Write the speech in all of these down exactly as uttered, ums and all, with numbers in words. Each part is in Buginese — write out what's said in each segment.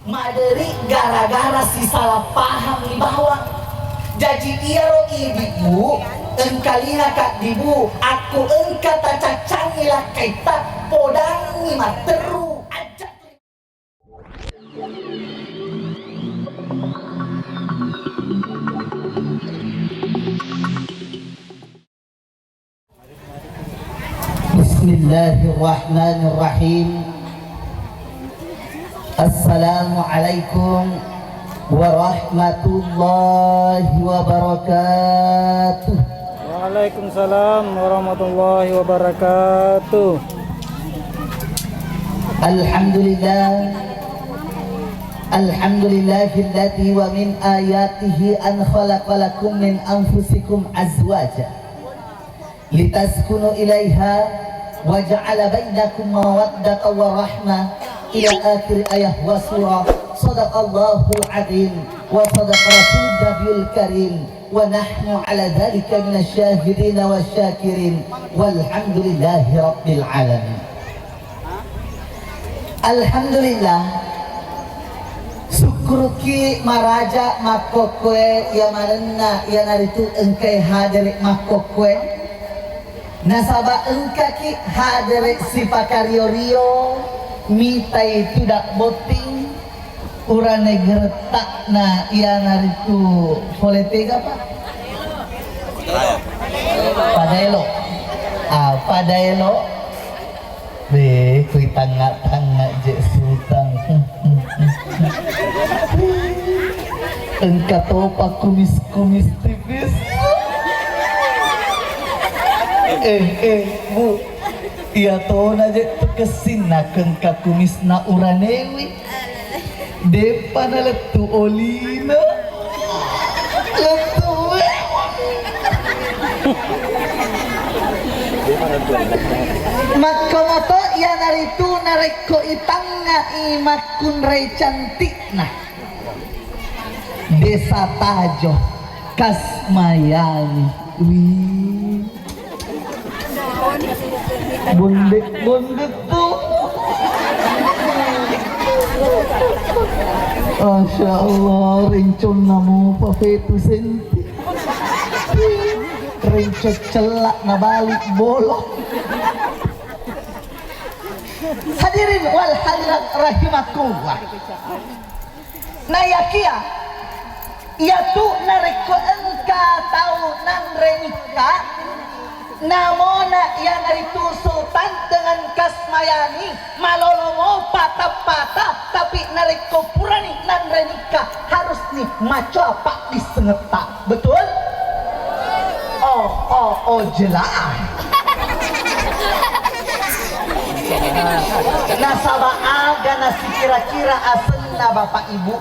Maderi gara-gara sisalah paham ni bawang. Jaji iyaro idi'mu engka lina kaddibu, akko engka tacaccangi lakkaitta, podangi matteru. Ajja. Bismillahirrahmanirrahim. Assalamualaikum warahmatullahi wabarakatuh. Waalaikumsalam warahmatullahi wabarakatuh. Alhamdulillah. Alhamdulillahilladzi wa min ayatihi an khalaqa lakum min anfusikum azwaja litaskunu ilaiha wa ja'ala bainakum mawaddatan wa rahmah, ila akhir ayah wa surah. Sadaqallahul adzim wa sadaqa rasulun nabiyul karim, wa nahnu ala dzalika minasy syahidin wasy syakirin, walhamdulillahi rabbil alamin. Alhamdulillah, sukkuruki maraja makkokkoe iya marenna iyanaritu engkae hadere makkokkoe. Nasaba engkaki hadere sipakario-rio, mitai tuda botting, urane geretakna iyanaritu pole tega, Pak? Padaelo. Ah, padaelo. Be, kui tangnga-tangnga je Sultan. Engka topa kumis-kumis tipis. Eh, eh, Bu. Iya tona je tu kessinna kengka kumisna uranewi. Deppa nalettu olina. Lettu. Makkomoto iyanaritu narekko itangngai makkunrai cantikna. Desa Tajo, Kasmayani. Wih. Bonde-bonde tu. Masya Allah, rencong namo pa fetu senti. Rencong celak na balik bolong. Hadirin wal hadirat rahimakumullah. Naiyakiya, iyatu narekko engka tau nanre nikka, namona iyanaritu Sultan dengan Kasmayani, malolo mopa tappata, tapi narekko purani nanre nikka, harusni macoa paddissengetta. Betul? Oh, oh, oh, jelas. Nasaba aga nasikira-kira asenna Bapak Ibu.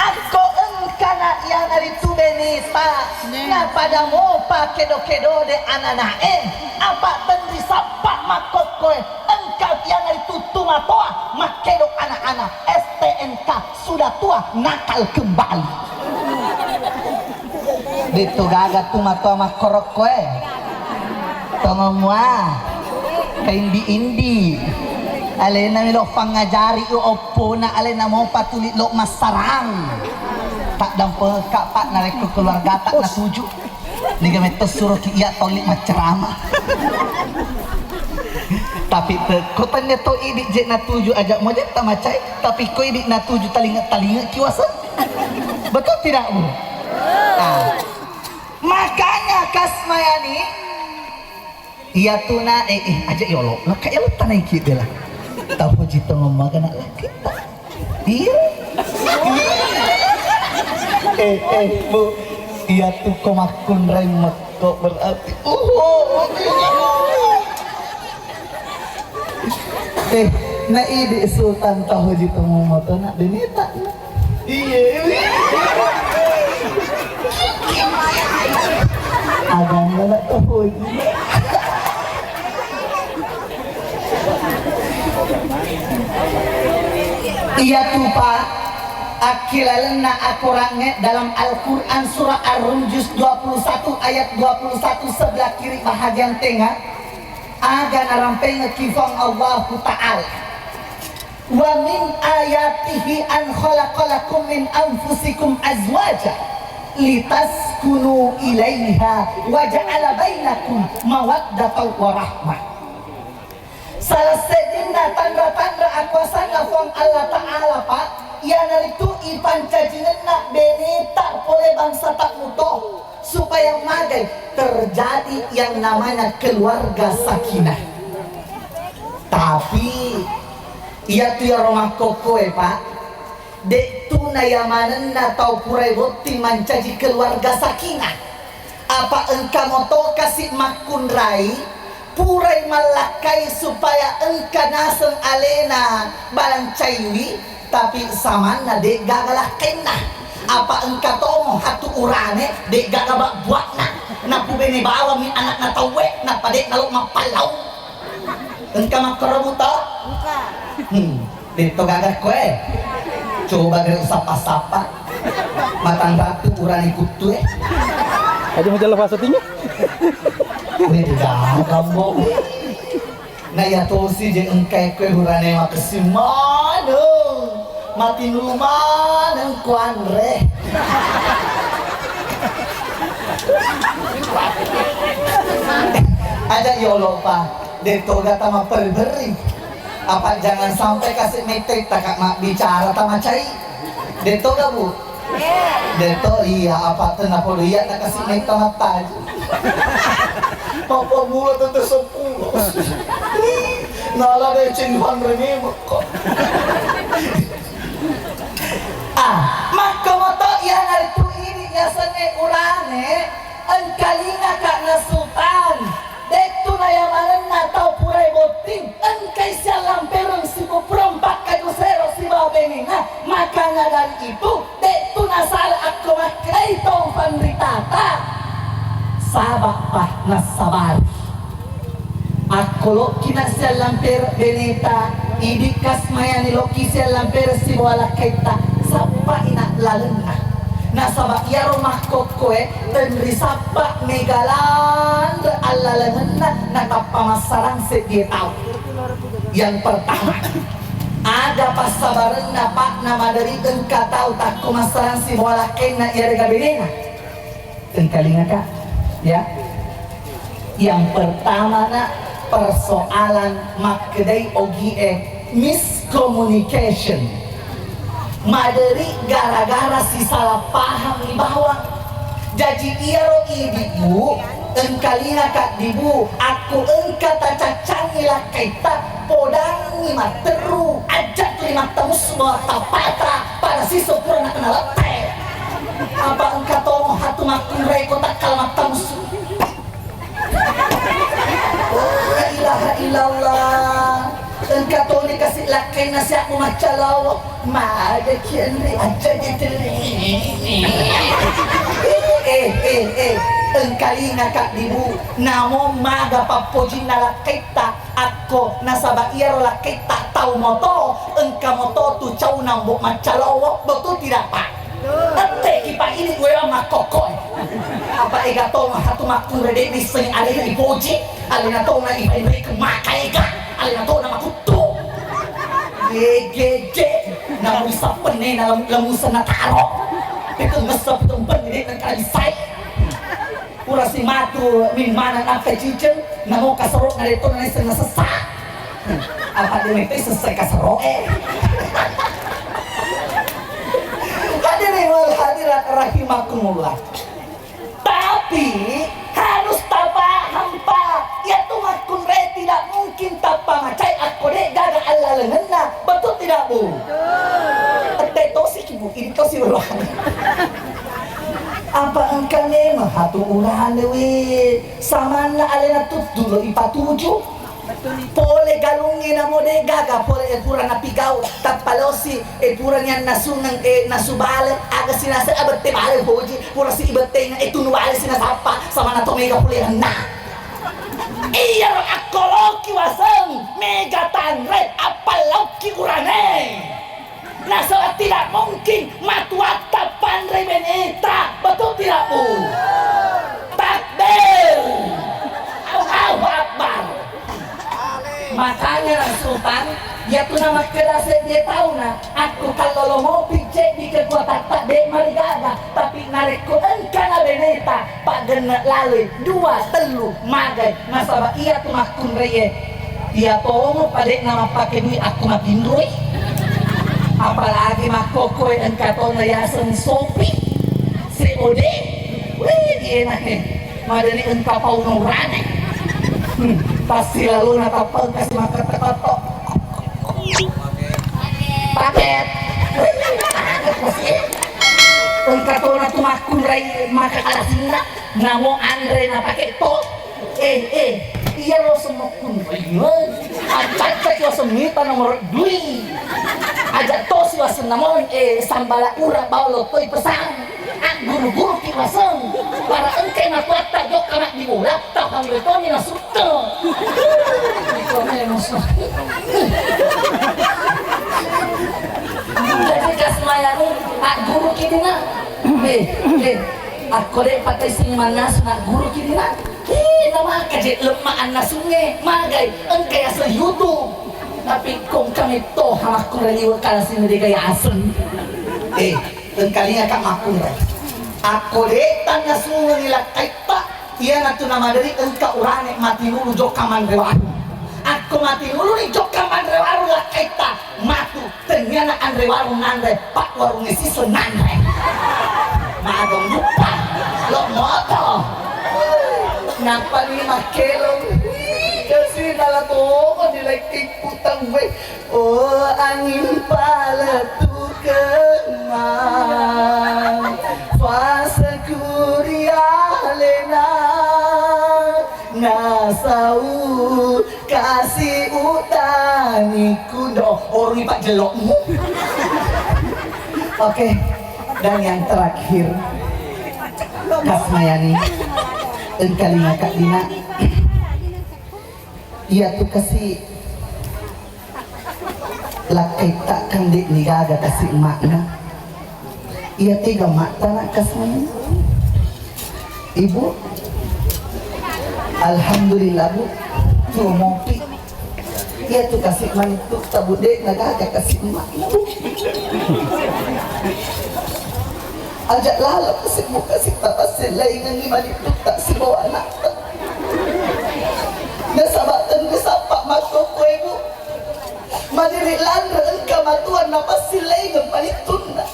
Akko engkana iyanaritu beneta, napada mopa kedo-kedo de ananae, apa tenri sappa makkokkoe, engka iyanaritu tumatoa makkedo anak-anak, S T N K, sudah tua, nakal kembali. Detto gaga tu matoa makkorokko e. Tongeng mua. Kaindi-indi. Alena melo fangajari o oppona alena mopa tuli lo massarang. Taddampengekka, Pak, narekko keluargata natuju. Niga metto suroki iya toli maccerama. Tapi te, ko tania to idi je natuju aja mojetta macai, tapi ko idi natuju talinga-talinga kiwasa. Betul tidak, Bu? Ah. Makanya Kasmayani, iya tuna, eh, eh, aja yolo, lo kayak lo tanai kita lah. Tahu jito ngomong kena laki. Iya. Eh, eh, Bu, iya tu ko makkunrai mekko berarti. Uh, oh, oh. Eh, na idi Sultan tahu jito moto na beneta. Iya. Agama na tahu ji. Iyatu, Pak, akkilalenna akorangnge dalam Al-Quran surah Ar-Rum juz dua puluh satu ayat dua puluh satu sebelah kiri bahagian tengah. Aga narampengekki Puang Allahu Ta'ala. Wa min ayatihi an khalaqalakum min anfusikum azwaja litaskunu ilaiha wa ja'ala bainakum mawaddatan wa rahmah. Salah seddinna tanra-tanra akuasanna Puang Allah Ta'ala, Pak, iyanaritu ipancajingenna beneta pole bangsata muto, supaya magai terjadi yang namanya keluarga sakinah. Tapi iyatu iyaro makkokkoe, Pak, de'tu nayamanenna tau purai botting mancaji keluarga sakinah. Apa engka moto kasi makkunrai, purai mallakkai supaya engka naseng alena balancaiwi, tapi samanna de'gaga lakkainna. Apa engka tomo hatu urane de'gaga babbua'na. Napubene bawammi anakna tauwe, nappa de' nalo mappallau. Engka makkoro buto? Engka. Hmm. Detto gaga koe. Coba gare usappa-sappa. Matang ratu urane kuttue. Aja majalah bahasa tinggi. Wih, tidak, kamu. Na iya tosi je engka koe urane makessing maneng. Mati dulu maneng kuanre. Aja yolo, Pak. Detto gata mapperi-peri. Apa jangan sampai kasi mette taka mabbicara tamacai. Detto ga, Bu? Detto iya, apa tenna podo iya takasi metta mattaji. Apa mula tette seppulo. Nala deceng hanre memekko. Ah, makkomoto iyanaritu idi yasengnge urane, engkalingaka na Sultan. Dettu nayamanenna tau purai botting, engkai siallampereng sipupureng pakkaju sero sibawa benena. Makana dari itu, dettu nasala akko makkedai tau panritata. Saba'pa nassabari. Akko lokki na siallampere beneta, idi kasmayani lokki siallampere sibawa lakkaitta, sappai na lalenna. Nasaba iyaro makkokkoe tenri sappa mega lanre allalengenna natappa massarang seddie tau. Yang pertama, aga passabarenna, Pak, na maderi engka tau takko massarang sibawa lakkainna iyarega benena? Engkalingaka, ya. Yang pertama na persoalan makkedai ogie miscommunication. Maderi gara-gara sisala paham ni bawang. Jaji iyaro idi, Bu, engkalingaka di, Bu, akko engka tacaccangi lakkaitta, podangi matteru, ajja tuli mattamussu bawang tappata, pada siso pura nakena lette. Apa engka tomo hatu makkunrai ko takkala mattamussu. La ilaha illallah. Engka toni kasi lakkainna siapmu maccalawo. Maga kianre aja gitu. Eh, eh, eh. Engkalinga kak dibu. Namo maga pappojinna lakkaitta. Akko nasaba iyaro lakkaitta tau moto. Engka moto tu cauna mbok maccalawo. Betul tidak, Pak? Tette ki pa ini gue makkokko. Apa ega to hatu makkunre de bisseng alena ipoji, alena to na ipainreke maka ega, alena to na makuttu. Ye, je, je. Na bisa penne na lem-, lemusen na taro. Pitung messa, pitung penne de nengka bisai. Pura si matu min mana naffe ciceng, namo kasero na de to na seng na sessa. Apa de mete sessa kasero e. Hadirin wal hadirat rahimakumullah. Tapi harus tapaham, Pak. Iyatu makkunrai tidak mungkin tappa macai akko de gaga allalengenna. Betul tidak, Bu? Betul. Tette tosi ki, Bu. Ini tosi, Bu. Apa engka memang hatu urane, we. Samanna alena tuttu lo ipatuju. Pole galungnge namo de gaga pole e pura napigau, tappa losi e pura nianna sungeng e nasu bale, aga sinase abette bale poji, pura si ibette e tunu bale sinasappa, samana to mega pole enna. Iyaro akkoloki waseng mega tanre, appallauki urane. Nasaba tidak mungkin matuatta panre beneta, betul tidak, Bu? Takbir. Allahu Akbar. Maka Tanya Sultan, iyatu namakkeda seddie tauna, akku kallolo mopi ceddi kekuatatta de' marigaga, tapi narekko engka na beneta, paggenne' laloi, dua, tellu, magai, nasaba' iyatu makkunraie. Iya tomo pade'na mappake duit akku matinroi. Apalagi makkokkoe engka tona yaseng sopi, C O D. Wih, enak he. Madani engka pauna urane. Hmm, pasti lalona tappa engka si makkatto-katto. Paket. Engka tona tu makkunrai maka kalasinna, namo anre na pake to. Eh, eh, iya lo semokkunrai. Acacca ki waseng mita nomor dui. Aja to si waseng namon, eh, sambala ura bawang lo toi pesang. Agguru-guruki waseng. Para engkai matuatta jokka maddibola, tahanre toni nasutto. Jadi kasmayani agguruki dina. Eh, eh, akko de' patai sing mannasu nagguruki dina. Eh, namaka je lemma annasungnge, magai engka yaseng YouTube. Tapi kong kami toha makkureliwe kala sing de' ga yaseng. Eh, Engkalingaka makkunrai. Akko de' tannasungengi lakkaitta, iyanatu namaderi engka urane matinulu jokka manre warung. Akko matinuluni jokka manre warung lakkaitta, matu tenniana anre warung nanre, pa' warungnge siseng nanre. Madong duppa, lo moto. Nappani makkelong, kasi nala toko di lekkiku tauwe. Oh, anging palettukeng ma, fasakuri alena, nasau kasi utani kundo. Orui pak jelokmu. Oke, dan yang terakhir, Kasmayani, engkalinga Kak Dina. Iyatu kasi lakkaitta kan de'ni gaga kasi emakna. Iya tega matta nak kasmu? Ibu, alhamdulillah Bu, tuo mopi. Iyatu kasi manittu tabu de'na gaga kasi emakna Bu. Aja lalo kasi Bu kasi tapassellaingengi manittu tak sibawa anakta. Nasaba tenni sappa makkokkoe Bu. Madiri lanre engka matuang napassilaingeng manittunna.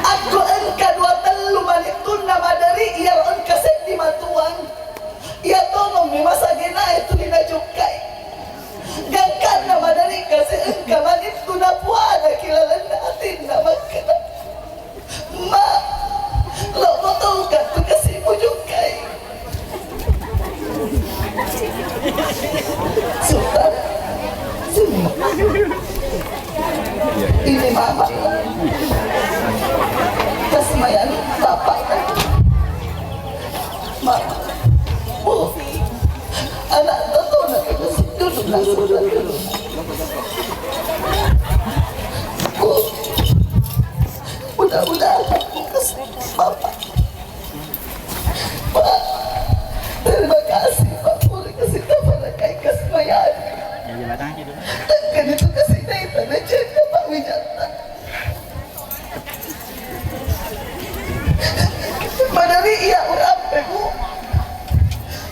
Akko engka dua tellu manittunna maderi iyaro engka seddi matuang. Iya tomommi masagenae tuli najokkai. Gangkanna maderi kasi engka manittu napuadaki lalenna atinna makkeda. Ma, lo moto kattu kasi mujukkai. Sultan, sini. Ini mama. Kasmayan bapak. Mama. Oh. Anak toto nak kasi dulu nak. Oh. Mudah-mudahan Bapak. Pak, terima kasih, Pak, pura kasih tabarakai kasmayani. Tengkani tu kasih naita na jaga Pak Wijatta. Madari iya urampe, Bu.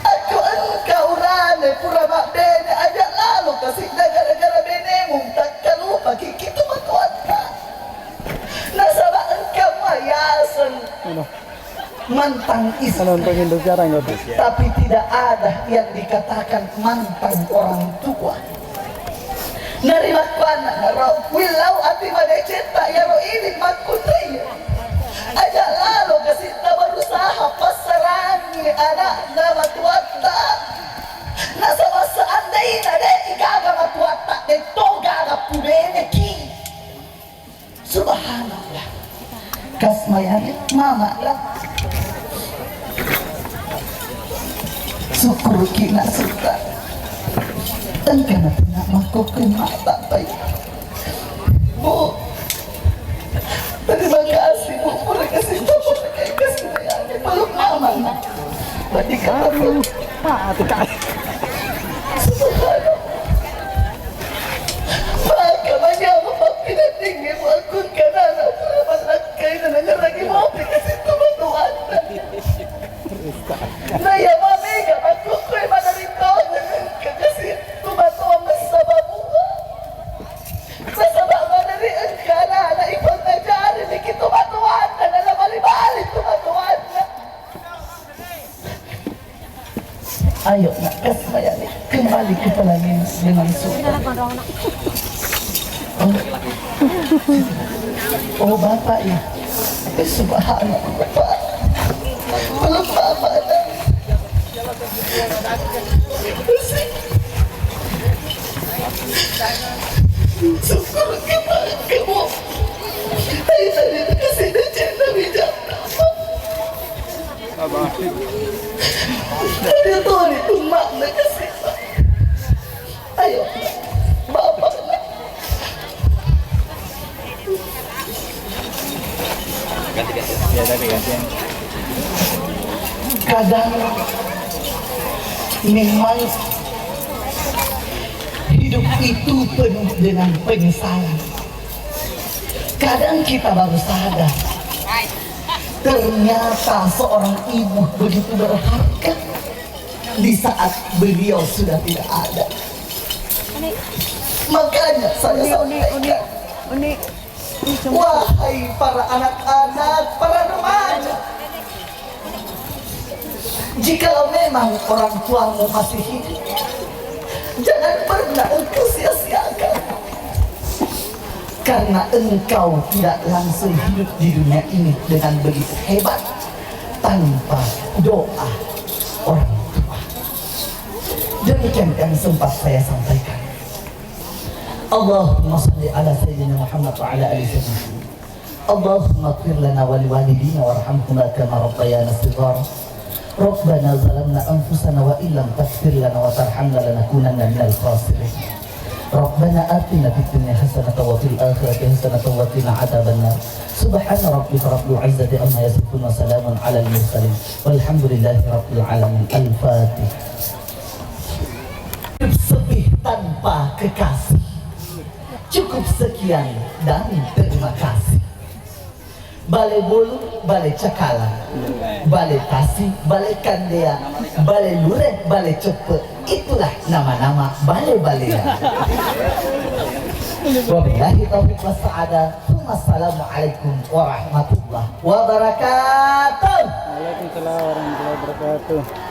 Aku engka urane pura mabbene aja lalo kasih gara-gara benemu takkalupa kiki tu matuatta. Nasaba engka mua yaseng mantan istri. Tapi tidak ada yang dikatakan mantan orang tua. Narimakkuannanaro, willau ati madecetta iyaro idi makkunrai. Aja lalo kasitta berusaha passarangi anakna matuatta. Nasaba seandaina de gaga matuatta, de to gaga pubeneki. Subhanallah. Kasmayani mama lah. Syukur kina suka. Engkana tena mako kena tapai. Bu, terima kasih Bu, pura kasih tahu kasih mayani peluk mama. Tadi kata Bu, mati kai. Subhanallah. Dengan suka. Oh. Oh, Bapak ya. Eh, subhanallah, Pak. Belum Bapak ada. Syukur kepada kamu. Tadi, tadi, kasih dia cinta bijak. Ada tuh itu makna kasih. Ayo, Bapak. Kadang memang hidup itu penuh dengan penyesalan. Kadang kita baru sadar, ternyata seorang ibu begitu berharga di saat beliau sudah tidak ada. Makanya saya sampaikan, wahai para anak-anak, para remaja, jikalau memang orang tuamu masih hidup, jangan pernah engkau sia-siakan. Karena engkau tidak langsung hidup di dunia ini dengan begitu hebat tanpa doa orang tua. Demikian yang sempat saya sampaikan. Allahumma salli ala Sayyidina Muhammad wa ala ali Sayyidina Muhammad. Allahumma ighfir lana wa liwalidina warhamhuma kama rabbayana shighara. Rabbana zalamna anfusana wa illam taghfir lana wa tarhamna lanakunanna minal khasirin. Rabbana atina fid dunya hasanatan wa fil akhirati hasanatan wa qina adzabannar. Subhana rabbika rabbil izzati amma yasifun wa salamun alal mursalin. Walhamdulillahi rabbil alamin. Al-Fatihah. Hidup sedih tanpa kekasih. Cukup sekian dan terima kasih. Bale Bolu, Bale Cakala, Bale Tasi, Bale Kandea, Bale Lure, Bale Ceppe, itulah nama-nama bale-balean. Wabillahi taufiq wassa'adah. Wassalamualaikum warahmatullahi wabarakatuh. Waalaikumsalam warahmatullahi wabarakatuh.